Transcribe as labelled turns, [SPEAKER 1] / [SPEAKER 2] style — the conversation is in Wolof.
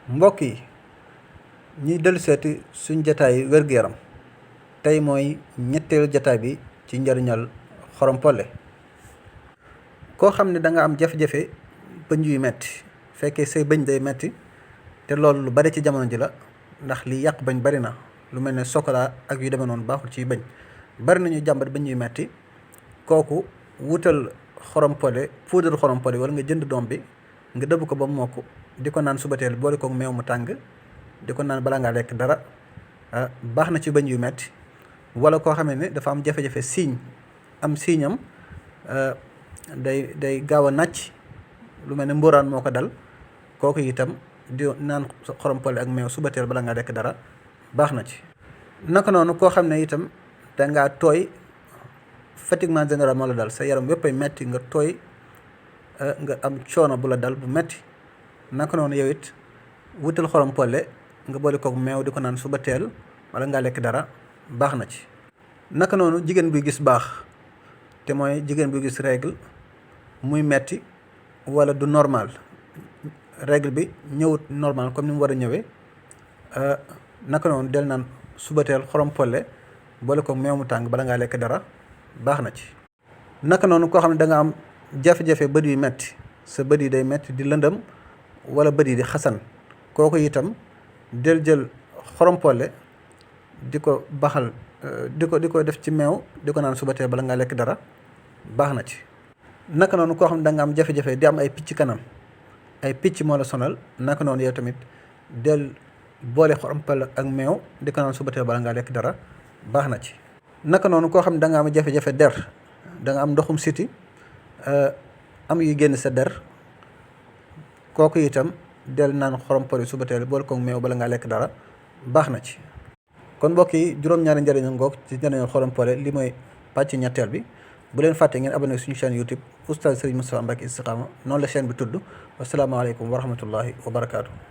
[SPEAKER 1] mbokk yi ñuy dellu seeti suñ jataay wér-gu-yaram tey mooy ñetteelu jataay bi ci njariñal xorom polle. koo xam ne da nga am jafe-jafe bëñ yuy metti fekkee say bëñ day metti te loolu lu bari ci jamono ji la ndax li yàq bañ bari na lu mel ne chocolat ak yu demee noonu baaxul ci bëñ bari nañu jàmbat bëñ yuy metti kooku wutal xorom polle poudre xorom polle wala nga jënd doom bi nga dëbb ko ba mu mokk di ko naan subateel boole koog meew mu tàng di ko naan balaa ngaa lekk dara baax na ci bëñ yu metti wala koo xam ne dafa am jafe-jafe siiñ am siiñam day gaaw a nàcc lu mel ne mboraan moo ko dal kooku itam di naan xorom polle ak meew subateel balaa ngaa lekk dara baax na ci. naka noonu koo xam ne itam dangaa tooy fatiguement général moo la dal sa yaram yépp ay metti nga tooy nga am coono bu la dal bu metti naka noonu yow it wutal xorom polle nga boole koog meew di ko naan suba teel wala ngaa lekk dara baax na ci. naka noonu jigéen buy gis baax te mooy jigéen buy gis règle muy metti wala du normal règle bi ñëwut normal comme ni mu war a ñëwee naka noonu del naan suba teel xorom polle boole koog meew mu tàng bala ngaa lekk dara baax na ci. naka noonu koo xam ne da nga am jafe-jafe bët yu metti sa bët yi day metti di lëndëm wala bët yi di xasan kooku itam del jël xorom polle di ko baxal di ko def ci meew di ko naan suba teel bala ngaa lekk dara baax na ci. naka noonu koo xam ne da nga am jafe-jafe di am ay picc kanam ay picc moo la sonal naka noonu yow tamit del boole xorom polle ak meew di ko naan suba teel bala ngaa lekk dara baax na ci. naka noonu koo xam ne da nga am jafe-jafe der da nga am ndoxum siti am yu génn sa der kooku itam del naan xorom polle suba teel boole koog meew bala ngaa lekk dara baax na ci. kon mbokk yi juróom-ñaari njëriñu ngoog ci njëriñal xorom polle li mooy pàcc ñetteel bi bu leen fàtte ngeen abonné suñu chaîne YouTube Oustaz Serigne Moustapha Mbacké Istikhama noonu la chaîne bi tudd wasalaamaaleykum wa rahmatullahi wa barakaatu.